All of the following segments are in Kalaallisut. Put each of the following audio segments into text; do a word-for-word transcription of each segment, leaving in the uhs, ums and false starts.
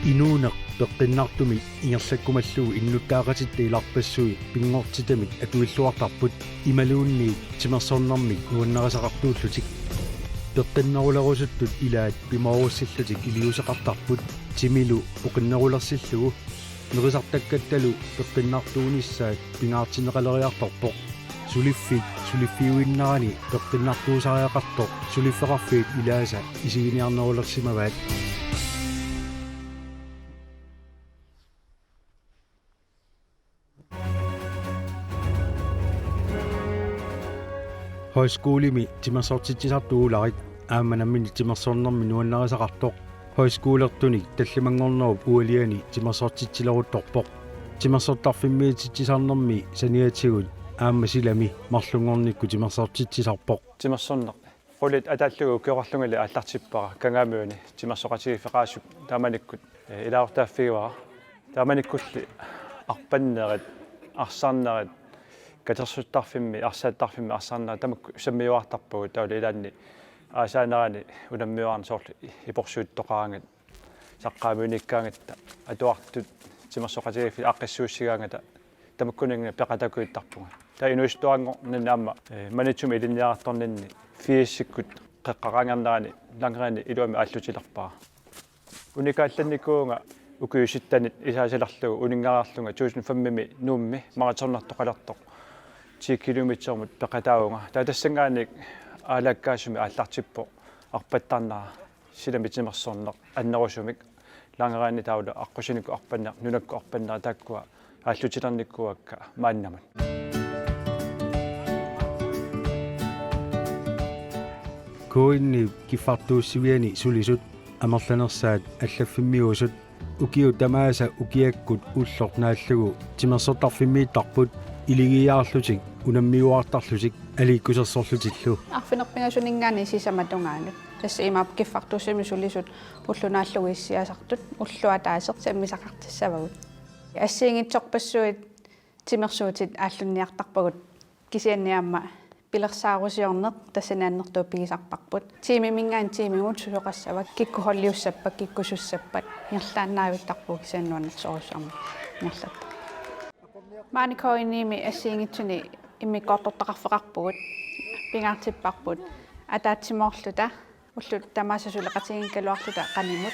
Inuuneq peqqinnartumik ingerlakkumallugu innuttaaqatitta ilarpassui pinngortitamik atuilluartarput imaluunniit timersornermik nuannarisaqartuullutik. Peqqinnerulerusuttut ilaat pimoorussillutik iliuuseqartarput timilu oqinnerulersillugu. Nerisartakkattalu peqqinnartuunissaat pingaartinneqaleriartorpoq. Suliffik suliffiuinnarani peqqinnartuusariaqartoq suliffeqarfiit ilaasa isiginiarnerulersimavaat. Højskolimi timersortitsisartut uularit aamma nammineq timersornermik nuannarisaqartoq højskolertunik tallimanngornerup ualiani timersortitsileruttorpoq. Timersortarfimmiititsisarnermi saniatigut aamma silami marlunngornikkut timersortitsisarpoq. Timersorneq qulit ataallugu ukioqarlungali aallartippara Kangaamiuni timersoqatigiiffeqaasup taamanikkut, eh, ilaasortaaffigivara. Taamanikkulli arpannerit, arsarnerit, katersortarfimmi, arsaattarfimmi arsarnerit tamakku sammiuartarpagut taavalu ilaanni aasaanerani unammiuarneq soorlu iporsuuttoqaraangat, saqqaamiunikkaangatta, atuartut timersoqatigiiffik aaqqissuussigaangata tamakkuninnga peqatakuittarpunga. Taava inuusuttuaranngorninni aamma, eh, Maniitsumi ilinniartorninni firsikkut qeqqaraangernerani langrenni iluamik aallutilerpara. Unikaallannikkuuvunga ukiut sitsanit isaasalerlugu uninngariarlunga tusind femimi Nuummi maratonnertoqalertoq ti kilometerimut peqataavunga. Taava tassanngaanniit aalaakkaasumik aallartippoq arpattarnera, silami timersorneq annerusumik, langrenni taavalu aqqusinermi arpanneq, nunami arpanneq, taakkua aallutilernikuuakka maannamut. K N-ip kiffartuussiviani sulisut amerlanersaat allaffimmiuusut ukiut tamaasa ukiakkut ulloq naallugu timersortarfimmiittarput iligiiaarlutik unammiuaartarlutik aliikkusersorlutillu. Arfineq-pingasuninngaanniit sisamat tungaanut. Tassa imaappoq kiffartuussivimmi sulisut ulloq naallugu issiasartut ulloq ataaseq sammisaqartissavagut. Assigiinngitsorpassuit timersuutit aallunniartarpagut, kisianni aamma pilersaarusiorneq tassani annertuumik pigisarparput. Tiimiminngaanniit tiimimut susoqassavakka, kikkut holdiussappat, kikkut sussappat, ingerlaannaavittarpugut kisianni nuannersorujussuarmik ingerlattarpugut. Maani K N-imi assigiinngitsuni immikkoortortaqarfeqarpugut, pingaartipparput ataatsimoorluta ullut tamaasa suleqatiginngikkaluarluta qanimut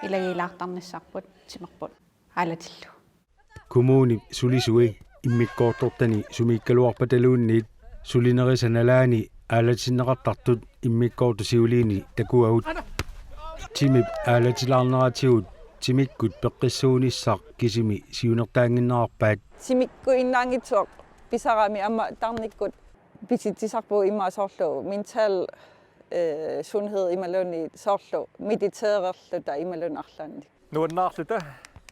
ilagiilaartarnissarput timerput aalatillugu. Kommunip sulisui immikkoortortani sumiikkaluarpataluunniit sulinerisa nalaani aalatinneqartartut immikkoortut siuliini takuagut. Timip aalatilaarneratigut timikkut peqqissuunissaq kisimi siunertaannginnerarpaat. Timikkuinnaanngitsoq pisarami aamma tarnikkut pisitsisarpugut, immaqa soorlu mental, eh, sundhed imaluunniit soorlu meditererluta imaluunniit arlaannik. Nuannaarluta,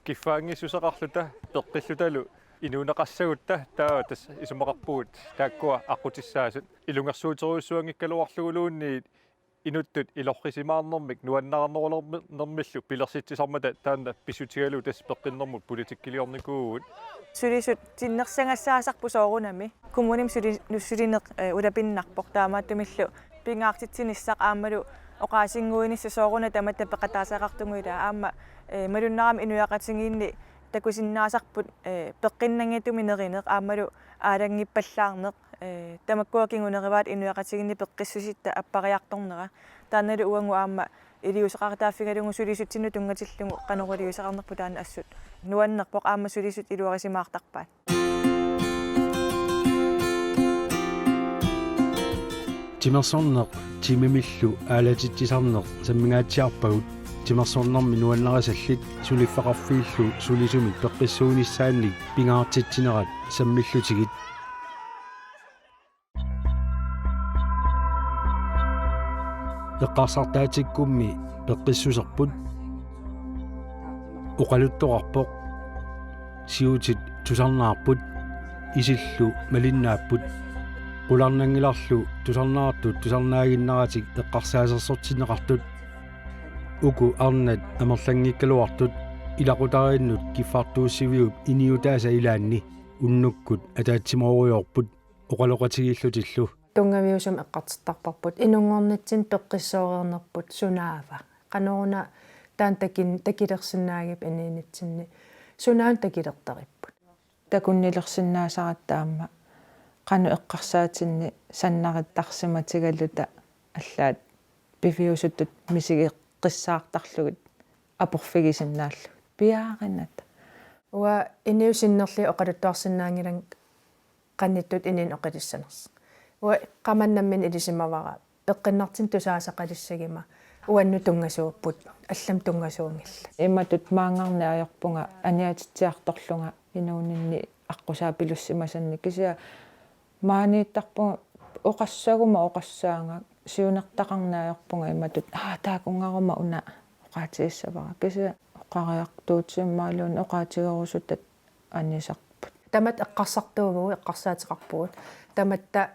kiffaanngissuseqarluta, peqqillutalu inuuneqassagutta, taava tassa isumaqarpugut taakkua aqqutissaasut. Ilungersuuterujussuanngikkaluarluguluunniit inuttut ilorrisimaarnermik nuannarinerulernermillu pilersitsisarmata taanna pissutigalugu tassa peqqinnermut politikkiliornikuuvugut. Sulisut tinnersagassaasarput soorunami. Kommunimi suli-, sulineq, eh, ulapinnarpoq, taamaattumillu pingaartitsinissaq aammalu oqaasinnguinissaq soorunami tamatta peqataasaqartugut ilaa. Aamma, eh, malunnarami inuiaqatigiinni takusinnaasarput, eh, peqqinnannginnami nerineq aammalu aalanngippallaarneq, eh, tamakkua kingunerivaat inuiaqatigiinni peqqissusitta appariartornera. Taannalu uagut aamma iliuuseqartaaffigalugu sulisutsinnut tunngatillugu qanoq iliuuseqarnerput taanna assut nuannerpoq, aamma sulisut iluarisimaartarpaat. Timersorneq timimillu aalatitsisarneq sammingaatsiarpagut, timersornermi nuannarisallit suliffeqarfiillu sulisumik peqqissuunissaannik pingaartitsinerat sammillutigit. Eqqarsartaatsikkummi peqqissuserput. Oqaluttoqarpoq. Siutit tusarnaarput. Isillu malinnaapput. Qularnanngilarlu tusarnaartut tusarnaaginnaratik eqqarsaasersortinneqartut. Uku arnat amerlanngikkaluartut ilaqutariinnut kiffartuussiviup iniutaasa ilaanni unnukkut ataatsimoorujorput oqaloqatigiillutillu. Tunngaviusumik eqqartortarparput inunngornitsinni peqqissooreernerput sunaava. Qanoruna Taanna takin-, takilersinnaagipput inuunitsinni, sunaana takilertaripput. Takunnilersinnaasaratta aamma qanoq eqqarsaatinni sannarittarsimatigaluta allaat piviusutut misigeqqissaartarlugit aporfigisinnaallugit. Piaarinata. Uanga inuit sinnerlugit oqaluttuarsinnaanngilanga qanittut inuuneq oqilissanersoq. Uanga qamani nammineq ilisimavara peqqinnartumik tusaasaqalissaguma uannut tunngasuupput, allamik tunngasuunngillat. Imatut maanngarneq ajorpunga aniatitsiartorlunga inuuninni aqqusaappilussimasannik, kisianni maaniittarpunga oqassaguma oqassaanga, siunertaqarneq ajorpunga imatut, aa, taakunngaruma una oqaatigissavara. Kisianni oqariartuutigimmaluunniit oqaatigerusutat anisarput. Tamatta eqqarsartuuvugut, eqqarsaateqarpugut. Tamatta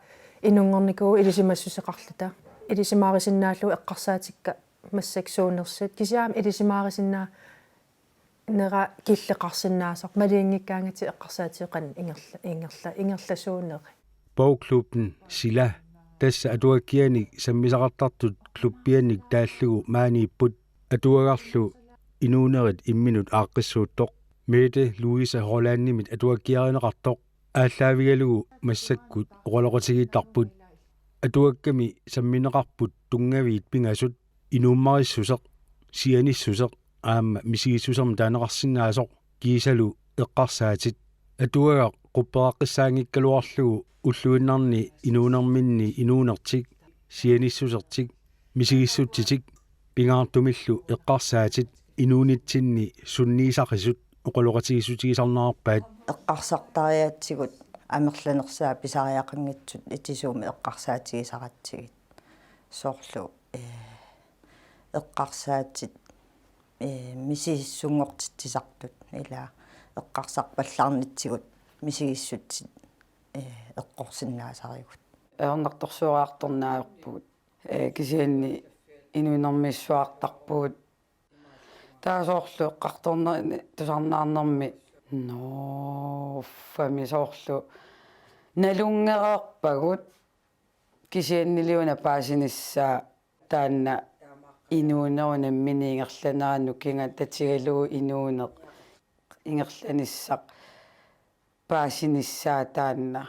inunngornikuuvugut ilisimassuseqarluta. Ilisimaarisinnaallugu eqqarsaatikka massakkut suunersut. Kisianni ilisimaarisinnaa- nera killeqarsinnaasoq, maluginngikkaangatta eqqarsaatigeqan ingerla-, ingerla-, ingerlasuuneri. Bogklubben Sila, tassa atuakkianik sammisaqartartut klubbiannik taallugu maaniipput, atuagarlu inuunerit imminut aaqqissuuttoq. Mette Louise Hollandimit atuakkiarineqartoq aallaavigalugu massakkut oqaloqatigiittarput. Atuakkami sammineqarput tunngaviit pingasut: inuummarissuseq, sianissuseq aamma misigissusermik taaneqarsinnaasoq kiisalu eqqarsaatit. Atuagaq qupperaqqissaanngikkaluarlugu ulluinnarni inuunerminni inuunertik, sianissusertik, misigissutsitik, pingaartumillu eqqarsaatit inuunitsinni sunniisaqisut oqaloqatigiissutigisarnerarpaat. Eqqarsartariaatsigut amerlanersaat pisariaqanngitsut itisuumik eqqarsaatigisaratsigit. Soorlu, ee, eqqarsaatit, ee, misigissunngortitsisartut, ila eqqarsarpallaarnitsigut misigissutsit, ee, eqqorsinnaasarigut. Ajornartorsioriartorneq ajorpugut. Ee, kisianni inuunermiissuartarpugut. Taava soorlu eqqartornerni tusarnaarnermi, noo, uffami soorlu nalunngereerpagut, kisiannili una paasinissaa taanna inuunerup nammineq ingerlanerani nukinga tatigalugu inuuneq ingerlanissaq paasinissaa taanna.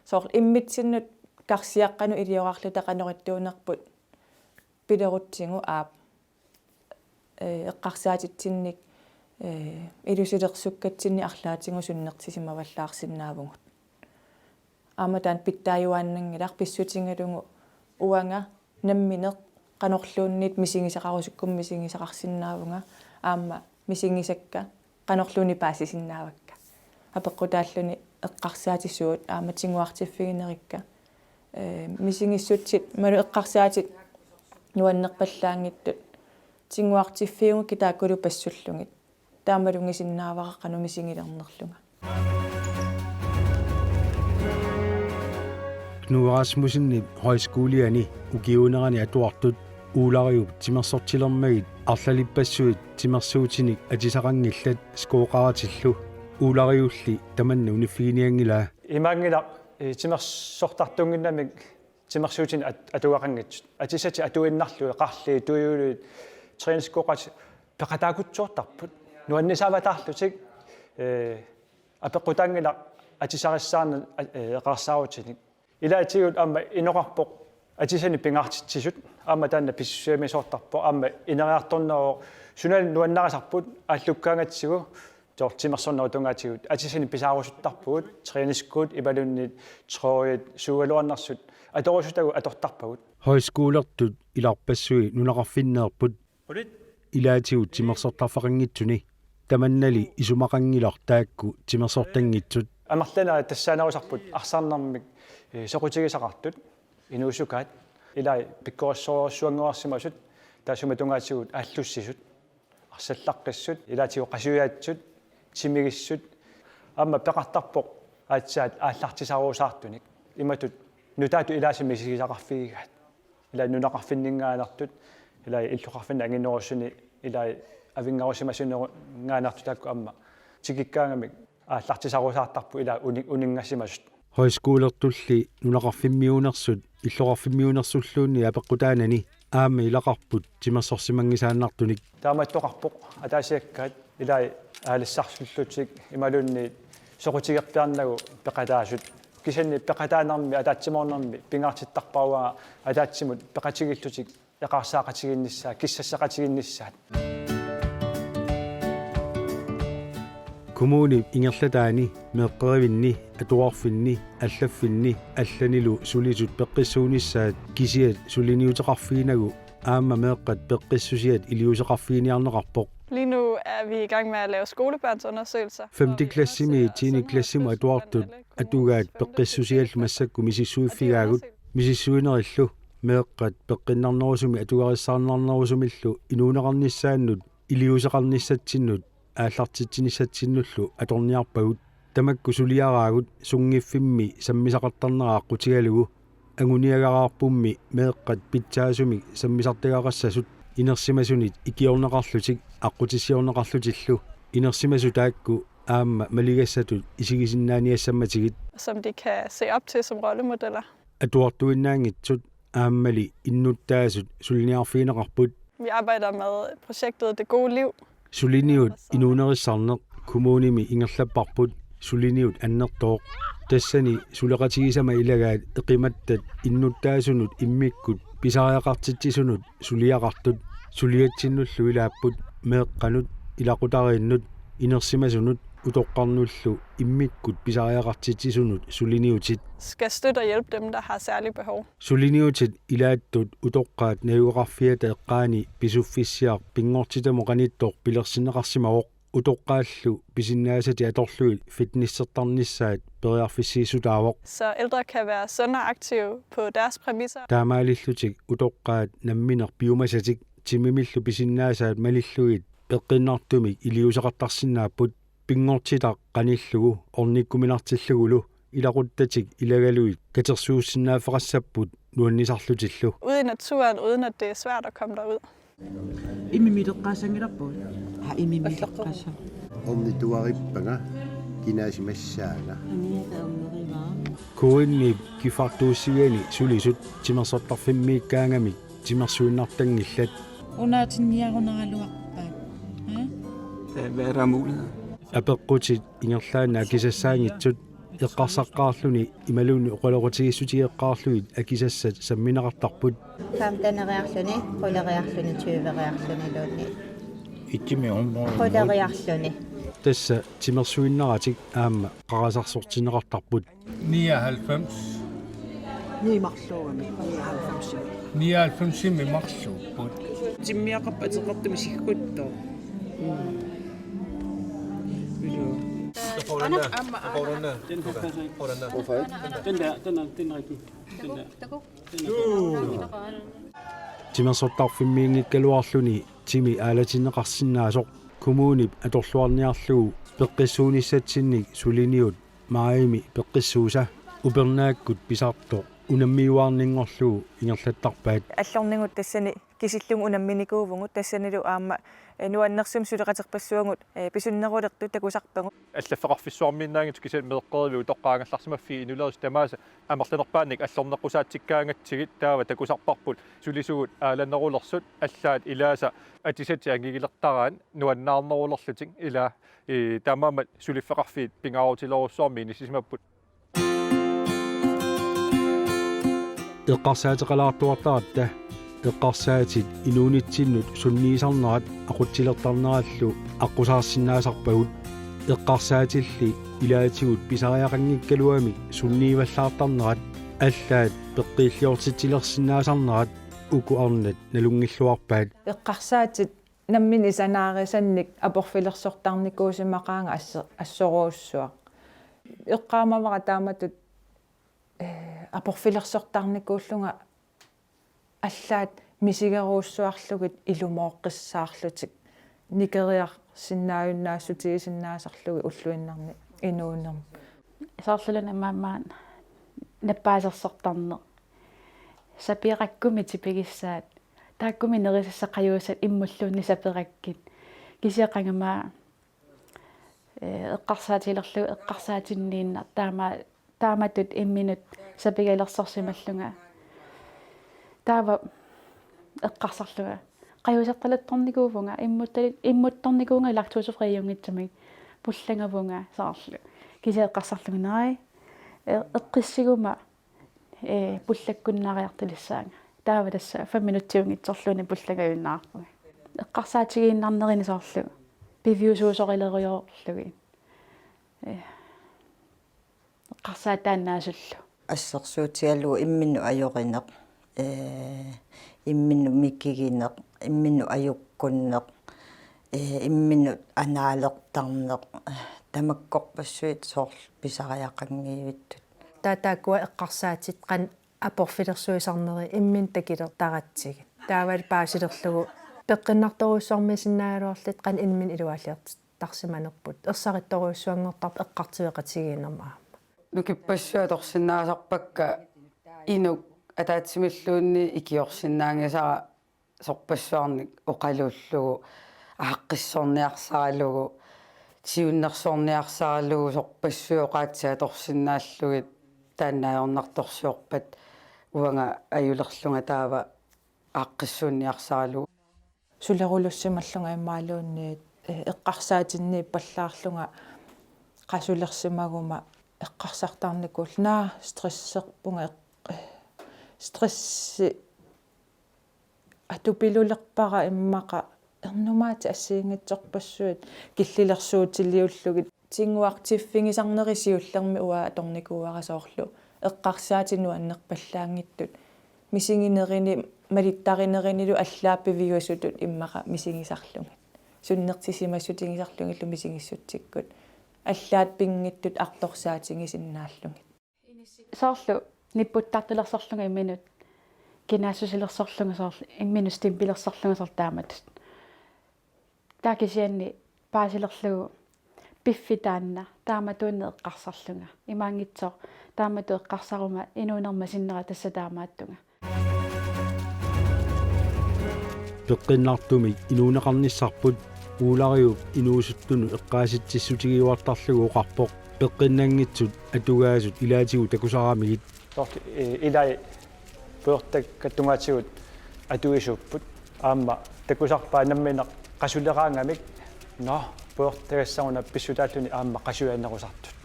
Soorlu immitsinnut karsiaqqanut iliorarluta qanoq ittuunerput pilerutsigu, aap, ee, eqqarsaatitsinnik, ee, ilusilersukkatsinnik arlaatigut sunnertisimavallaarsinnaavugut. Aamma taanna pitsaajuaannanngilaq, pissutigalugu uanga nammineq qanorluunniit misigisaqarusukkuma misigisaqarsinnaavunga, aamma misigisakka qanorluunniit paasisinnaavakka. Apeqqutaalluni eqqarsaatit suut aamma tiguartiffiginerikka. Ee, misigissutsit, imaluunniit eqqarsaatit nuannerpallaanngitsut tiguartiffigiukkit taakkulu passullugit. Taamaluunniit sinnaavara qanoq misigilernerlunga. Knud Rasmussenip højskoliani ukiuunerani atuartut Uulariup timersortilermagit arlalippassuit timersuutinik atisaqanngillat skooqaratillu. Uulariulli tamanna uniffiginianngilaa. Imaanngilaq, ee, timersortartuunnginnamik timersuutinik at-, atugaqanngitsut. Atisatit atuinnarlugit, qarliit, tujuuliit, træningsskooqatit peqataakutsoortarput. Nuannisaavataarlutik, ee, apeqqutaanngilaq atisarissaarneq, a-, ee, eqaarsaarutinik. Ilaatigut aamma inoqarpoq atisanik pingaartitsisut, aamma taanna pissusiamisoortarpoq, aamma ineriartorneruvoq sunalu nuannarisarput aallukkaangatsigu, soorlu timersornerup tungaatigut atisanik pisaarusuttarpugut, træningsskoot imaluunniit trøjit, suugaluarnersut atorusutagut atortarpagut. Højskolertut ilarpassui nunaqarfinneerput. Ilaatigut timersortarfeqanngitsuni. Tamannali isumaqanngilaq taakku timersortanngitsut. Amerlanerit tassaanerusarput arsarnermik, ee, soqutigisaqartut, inuusukkaat, ilai pikkorissorujussuanngoreersimasut, taassuma tungaatigut aallussisut, arsallaqqissut, ilaatigut qasujaatissut, timigissut, aamma peqartarpoq aatsaat aallartisaruusaartunik. Imatut nutaatut ilaasa misigisaqarfigigaat. Ilai nunaqarfinninngaanneersut, ilai illoqarfinni anginerusuni, ilai avinngarusimasunngaanneersut taakku aamma tikikkaangamik aallartisaruusaartarput ilai uni-, uninngasimasut. Højskolertulli nunaqarfimmiuunersut illoqarfimmiuunersulluunniit apeqqutaanani aamma ilaqarput timersorsimanngisaannartunik. Taamattoqarpoq ataasiakkaat ilai aalisarsillutik imaluunniit soqutigerpiarnagu peqataasut. Kisianni peqataanermi ataatsimoornermi pingaartittarpara ataatsimut peqatigiillutik eqaarsaaqatigiinnissaat, kissassaqatigiinnissaat. Kommunip ingerlataani meeqqerivinni, atuarfinni, allaffinni allanilu sulisut peqqissuunissaat kisiat suliniuteqarfiginagu aamma meeqqat peqqissusiat iliuuseqarfiginiarneqarpoq. Lige nu er vi i gang med at lave skolebørnsundersøgelser. Femte klassimi tiende klassimut atuartut atugaat peqqissusiallu massakkut misissuiffigaagut, misissuinerillu meeqqat peqqinnarnerusumik atugarissaarnarnerusumillu inuuneqarnissaannut iliuuseqarnissatsinnut aallartitsinissatsinnullu atorniarpagut. Tamakku suliaraagut sunngiffimmi sammisaqartarnera aqqutigalugu. Anguniagaraarpummi meeqqat pitsaasumik sammisartagaqassasut inersimasunit ikiorneqarlutik aqqutissiorneqarlutillu inersimasut taakku aamma maligassatut isigisinnaaniassammatigit. Som de kan se op til som rollemodeller. Atuartuinnaanngitsut aammali innuttaasut suliniarfigineqarput. Vi arbejder med projektet Det Gode Liv. Suliniut inuunerissarneq kommunimi ingerlapparput suliniut annertooq. Tassani suleqatigisama ilagaat eqimattat innuttaasunut immikkut pisariaqartitsisunut suliaqartut suliatsinnullu ilaapput meeqqanut ilaqutariinnut inersimasunut utoqqarnullu immikkut pisariaqartitsisunut suliniutit. Skal støtte og hjælpe dem, der har særlige behov. Suliniutit ilaattut utoqqaat najugaqarfiata eqqaani Pisuffissiaq pinngortitamut qanittoq pilersinneqarsimavoq. Utoqqaallu pisinnaasatik atorlugit fitnessertarnissaat periarfissiissutaavoq. Så ældre kan være sunde og aktive på deres præmisser. Taamaalillutik utoqqaat nammineq piumasatik timimillu pisinnaasaat malillugit peqqinnartumik iliuuseqartarsinnaapput. Pinngortitaq qanillugu ornikkuminartillugulu ilaquttatik ilagalugit katersuussinnaaffeqassapput nuannisarlutillu. Ude i naturen, uden at det er svært at komme derud. Immimmik eqqaassanngilaq. Aa, immimmik eqqaassanngilaq. Ornittuarippanga kinaasimassaanga. Kuinni kiffartuussiviani sulisut timersortarfimmiikkaangamik timersuinnartanngillat. Unaatinniarunaraluarpaat. Hvad er der af muligheder? Apeqqutit ingerlaannaq akisassaanngitsut eqqarsaqqaarluni imaluunniit oqaloqatigiissutigeqqaarlugit akisassat sammineqartarput. Femteneriarluni, quleriarluni, tyveriarluniluunniit. Itimi hundrede. Quleriarluni. Tassa timersuinnaratik aamma qarasarsortinneqartarput. Nioghalvfems. Ni marluugami, nioghalvfems. Nioghalvfemsimi marluupput. Timmiaqarpat ateqartumik sigguttoq. Du får den der. Du får den der. Du får den der. Den der, den er, den er rigtig. Den der. Timersortarfimmiinngikkaluarluni timi aalatinneqarsinnaasoq kommunip atorluarniarlugu peqqissuunissatsinnik suliniut maajimi peqqissuusa upernaakkut pisartoq unammiuaarninngorlugu ingerlattarpaat. Allornigut tassani kisillugu unamminikuuvugut tassanilu aamma nuannersumik suleqaterpassuagut pisunnerulertut takusarpagut. Allaffeqarfissuarmiinnaanngitsut kisianni meeqqeriviit utoqqaat angerlarsimaffiit inulerisut tamaasa amerlanerpaannik allorneqqusaatsikkaangatsigit taava takusarparput sulisugut aalanerulersut allaat ilaasa atisatik angigilertaraat nuannaarnerulerlutik ilaa taamaammat suliffeqarfiit pingaarutilerujussuarmik inissisimapput. Eqqarsaateqalaartuartaratta eqqarsaatit inuunitsinnut sunniisarnerat aqutsilertarnerallu aqqusaarsinnaasarpagut. Eqqarsaatilli ilaatigut pisariaqanngikkaluamik sunniivallaartarnerat allaat peqqiilliortitsilersinnaasarnerat uku arnat nalunngilluarpaat. Eqqarsaatit nammineq sanaarisannik aporfilersortarnikuusimaqaanga asse-, assorujussuaq. Eqqaamavara taamatut, eh, aporfilersortarnikuullunga allaat misigerujussuarlugit ilumooqqissaarlutik nikeriarsinnaajunnaassutigisinnaasarlugit ulluinnarni inuunermi. Soorluluunniit maammaat nappaasersortarneq. Sapiirakkummi tipigissaat. Taakkumi nerisassaqajuusat immulluunniit sapiirakkit. Kisianni qanga eh, eqqarsaatilerlugu eqqarsaatinniinnaq taama-, taamatut imminut sapigalersorsimallunga. Taava Eqqarsarlunga. Qajusertalattornikuuvunga, immuttali-, immuttornikuuvunga laktosefriunngitsumik. Pullangavunga soorlu. Kisianni eqqarsarlunga naai. E-, eqqissiguma, ee, pullakkunnaariartulissaanga. Taava tassa fem minutsiunngitsorluunniit pullangajunnaarpunga. Eqqarsaatigiinnarnerini soorlu. Piviusuusorileriarlugit. Ee. Eqqarsaataannaasullu. Assersuutigalugu imminut ajorineq, ee, imminut mikigineq, imminut ajukkunneq, ee, imminut anaalertarneq, tamakkorpassuit soorlu pisariaqanngivittut. Taava taakkua eqqarsaatit qanoq aporfilersuisarneri imminut takilertaratsigit. Taavalu paasilerlugu peqqinnartorujussuarmik sinnaagaluarlutit qanoq imminut ilualiortarsimanerput. Ersarittorujussuanngortarpoq eqqartueqatigiinnermut aamma. Nukippassuit atorsinnaasarpakka inuk ataatsimilluunniit ikiorsinnaanngisara sorpassuarnik oqaluullugu, aaqqissorniarsaralugu, siunnersorniarsaralugu, sorpassuit oqaatsit atorsinnaallugit taanna ajornartorsiorpat uanga ajulerlunga taava aaqqissuunniarsaralugu. Sulerulussimallunga imaluunniit, ee, eqqarsaatinniippallaarlunga qasulersimaguma eqqarsartarnikuullunga, naa, stresserpunga, eq-, stressi atupilulerpara immaqa ernumaatit assigiinngitsorpassuit killilersuutiliullugit. Tinnguartiffigisarneri siullermik uanga atornikuuara soorlu eqqarsaatit nuannerpallaanngitsut. Misiginerini, malittarinerinilu allaat piviusutut immaqa misigisarlugit. Sunnertissimassutigisarlugillu misigissutsikkut. Allaat pinngitsut artorsaatigisinnaallugit. Soorlu nipputtartulersorlunga imminut. Kinaassusilersorlunga soorlu imminut stempilersorlunga soorlu taamatut. Taava kisianni paasilerlugu piffissaq taanna taamatuunneq eqqarsarlunga. Imaanngitsoq taamatut eqqarsaruma inuunerma sinnera tassa taamaattunga. Peqqinnartumik inuuneqarnissarput Uulariup inuusuttunut eqqaasitsissutigiuartarlugu oqarpoq peqqinnanngitsut atugaasut ilaatigut takusaramigit. Soorlu, ee, ilai pujortakka tungaatigut atuisuupput. Aamma takusarpaat nammineq qasuleraangamik, nå, pujortagassaruna pissutaalluni aamma qasujaannerusartut.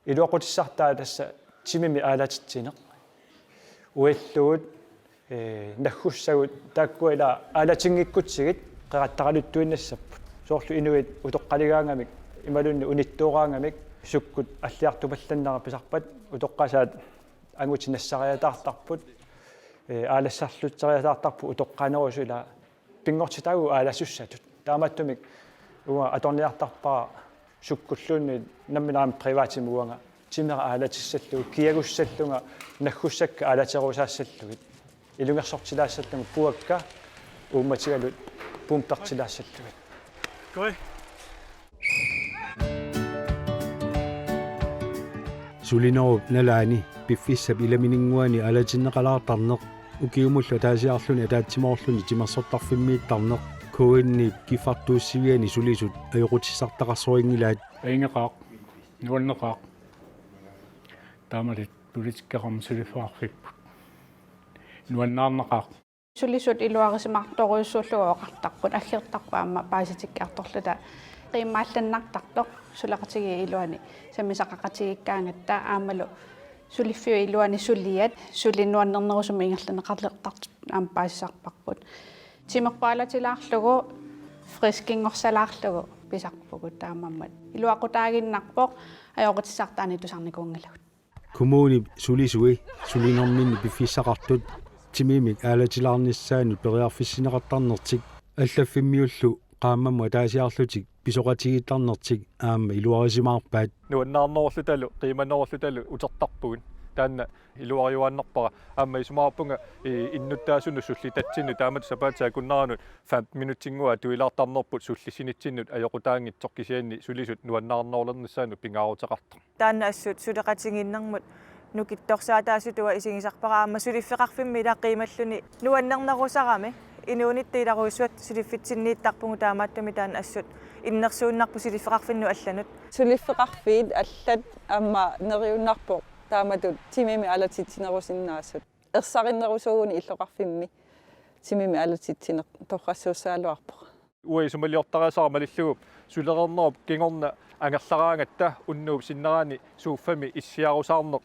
Iluaqutissartaa tassa timimik aalatitsineq. Uillugut, ee, naggussagut taakkua ila aalatinngikkutsigu qerattaraluttuinnassapput. Soorlu inuit utoqqaligaangamik, imaluunniit unittooraangamik, sukkut alliartupallannera pisarpat, utoqqasaat angutit nassariataartarput, ee, aalassarlutseriataartarput utoqqaanerusut ila pinngortitaagut aalasussatut. Taamaattumik uanga atorniartarpara sukkulluunniit nammineq aamma privatimik uanga timera aalatissallugu, kiagussallunga, naggussakka aalaterusaassallugit. Ilungersortilaassallunga puakka uummatigalu pumpertilaassallugit. Koi. Sulinerup nalaani piffissap ilamininnguani aalatinneqalaartarneq ukiumullu ataasiarluni ataatsimoorluni timersortarfimmiittarneq K N-ip kiffartuussiviani sulisut ajoqutissartaqarsorinngilaat. Aingaqaaq, nuanneqaaq. Taamalit politikkeqarmat suliffeqarfipput. Nuannaarnaqaaq. Sulisut iluarisimaartorujussuullugu oqartarput, aggertarput aamma paasitikkiartorluta qiimmaallannartartoq suleqatigiit iluani sammisaqaqatigiikkaangatta aammalu suliffiup iluani suliat suli nuannernerusumik ingerlanneqartartut aamma paasisarparput. Timerput aalatilaarlugu friskingorsalaarlugu pisarpugut taamaammat. Iluaqutaaginnarpoq ajoqutissartaani tusarnikuunngilagut. Kommunip sulisui sulinerminni piffissaqartut timimik aalatilaarnissaannut periarfissinneqartarnertik allaffimmiullu qaammammut ataasiarlutik pisoqatigiittarnertik aamma iluarisimaarpaat. Nuannaarnerullutalu, qiimanerullutalu utertarpugut. Taanna iluariuaannarpara. Aamma isumaqarpunga, i-, innuttaasunut sullitatsinnut taamatut sapaatip akunneranut femten minutsinngua atuilaartarnerput sullissinitsinnut ajoqutaanngitsoq kisianni sulisut nuannaarnerulernissaannut pingaaruteqartoq. Taanna assut suleqatigiinnermut nukittorsaataasutut isigisarpara aamma suliffeqarfimmi ila qiimalluni nuannernerusarami inuunitta ilarujussuaq suliffitsinniittarpugut taamaattumik taanna assut innersuunnarpoq suliffeqarfinnut allanut. Suliffeqarfiit allat aamma neriunnarpoq taamatut timimik aalatitsinerusinnaasut. Ersarinnerusuuguni illoqarfimmi. Timimi alatitsineq torrassuussagaluarpoq. Uanga isumaliortariaqarama malillugu sulereernerup kingorna angerlaraangatta unnuup sinneraani suuffami issiarusaarneq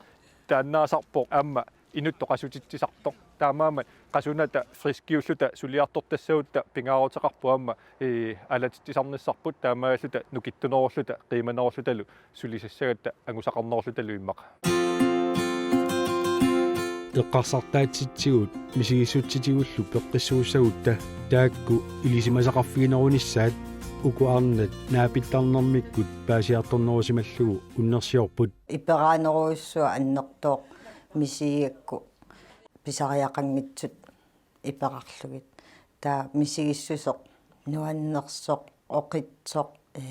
taannaasarpoq aamma inuttut qasutitsisartoq. Taamaammat qasunata friskiulluta suliartortassagutta pingaaruteqarpoq aamma, ii, alatitsisarnissarput taamaalluta nukittunerulluta qiimanerulluta sulisassagatta angusaqarnerulluta immaqa. Eqqarsartaatsitsigut misigissutsitigullu peqqissuussagutta taakku ilisimasaqarfiginerunissaat uku arnat naapittarnermikkut paasiartornerusimallugu unnersiorput. Iperaanerujussuaq annertooq misigigakku pisariaqanngitsut iperarlugit. Taava misigissuseq nuannersoq, oqitsoq, ee,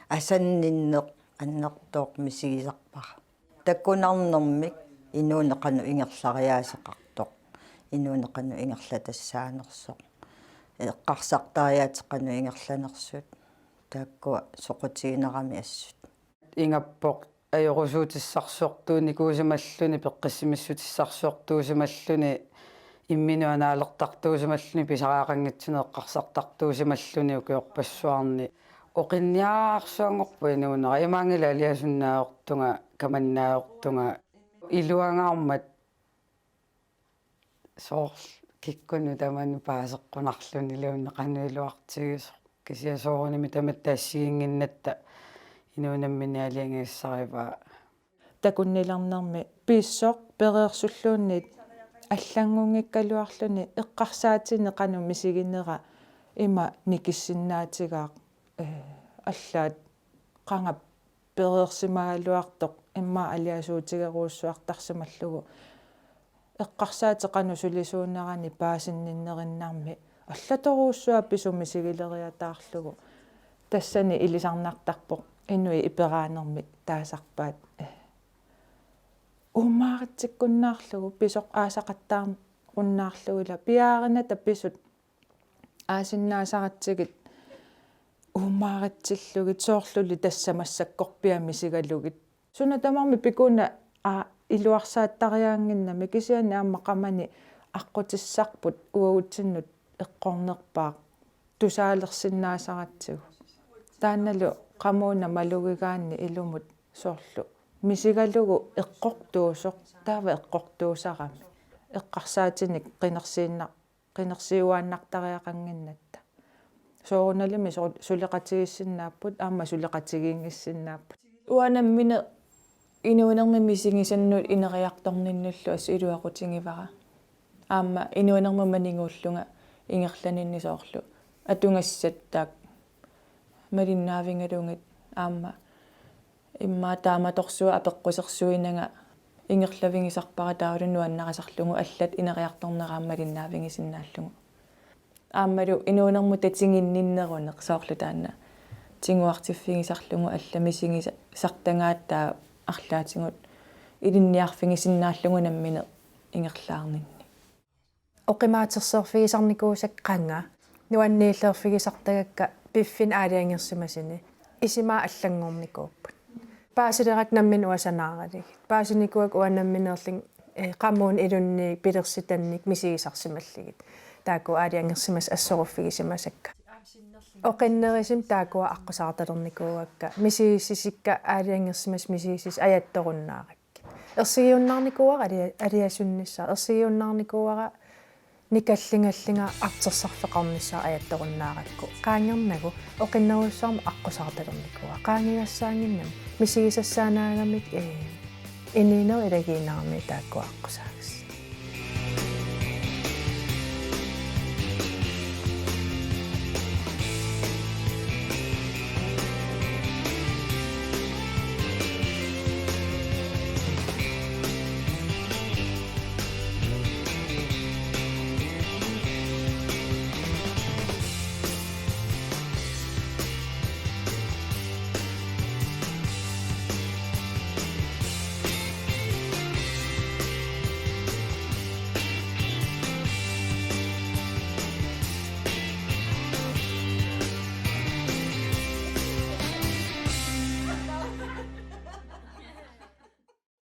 asanninneq annertooq misigisarpara. Takunarnermik inuuneq qanoq ingerlariaaseqartoq, inuuneq qanoq ingerlatassaanersoq, eqqarsartariaatsit qanoq ingerlanersut, taakkua soqutigineramik assut. Ingappoq ajorusuutissarsiortuunikuusimalluni, peqqissimissutissarsiortuusimalluni, imminut anaalertartuusimalluni, pisariaqanngitsunik eqqarsartartuusimalluni ukiorpassuarni. Oqinniarsuanngorpoq inuunera, imaanngilaq aliasunnaajortunga, kamannaajortunga, iluangaarmat soorlu kikkunnut tamanut paaseqqunarluniluunniit qanoq iluartigisoq, kisianni soorunami tamatta assigiinnginnatta inuup nammineq aalajangigassarivaa. Takunnilernermi pisoq pereersulluunniit allanngunngikkaluarluni eqqarsaatinik qanoq misiginera ima nikissinnaatigaaq, ee, allaat qanga pereersimagaluartoq immaqa aliasuutigerujussuartarsimallugu. Eqqarsaatit qanoq sulisuunerani paasinninnerinnarmi allatorujussuaq pisumik misigileriataarlugu. Tassani ilisarnartarpoq inuit iperaanermik taasarpaat. Uumaaritsikkunnaarlugu, pisoq aasaqattaarunnaarlugu ila piaarinata pisut aasinnaasaratsigit uumaaritillugit soorluli tassa massakkorpiaq misigalugit. Suna tamarmi pikuuna, aa, iluarsaattariaannginnami kisianni aamma qamani aqqutissarput uagutsinnut eqqornerpaaq tusaalersinnaasaratsigu. Taannalu qamuuna malugigaanni ilumut soorlu misigalugu eqqortuusoq, taava eqqortuusarami. Eqqarsaatinik qinersiinna-, qinersiuaannartariaqannginnatta. Soorunalimi su-, suleqatigiissinnaapput, aamma suleqatigiinngissinnaapput. Uanga nammineq inuunermi misigisannut ineriartorninnullu assut iluaqutigivara. Aamma inuunermut maniguullunga ingerlaninni soorlu atugassat taakku malinnaavigalugit aamma immaqa taamatorsuaq apeqqusersuinanga ingerlavigisarpara taavalu nuannarisarlugu allat ineriartornera aamma malinnaavigisinnaallugu. Aammalu inuunermut tatiginninneruneq soorlu taanna tiguartiffigisarlugu allat misigisartagaat taava arlaatigut ilinniarfigisinnaallugu nammineq ingerlaarninni. Oqimaatersorfigisarnikuusakka qanga, nuanniillerfigisartagakka piffinni aalajangersimasuni, isumaat allanngornikuupput. Paasilerakku nammineq uanga sanaaralugit. Paasinikuuakka uanga nammineerlunga, eh, qamuuna ilunni pilersitannik misigisarsimallugit. Taakku aalajangersimasut assoruffigisimasakka. Oqinnerusumik taakkua aqqusaartalernikuuakka. Misigissusikka aalajangersimasut misigissuseq ajattorunnaarakkit. Ersigiunnaarnikuuara alia-, aliasunnissaa. Ersigiunnaarnikuuara nikallungallunga artorsarfeqarnissaa ajattorunnaarakku. Qaangernagu oqinnerujussuarmik aqqusaartalernikuuara. Qaangigassaannginnami. Misigisassaanaagamik, ee, inuunerup ilagiinnarami taakkua aqqusaagassat.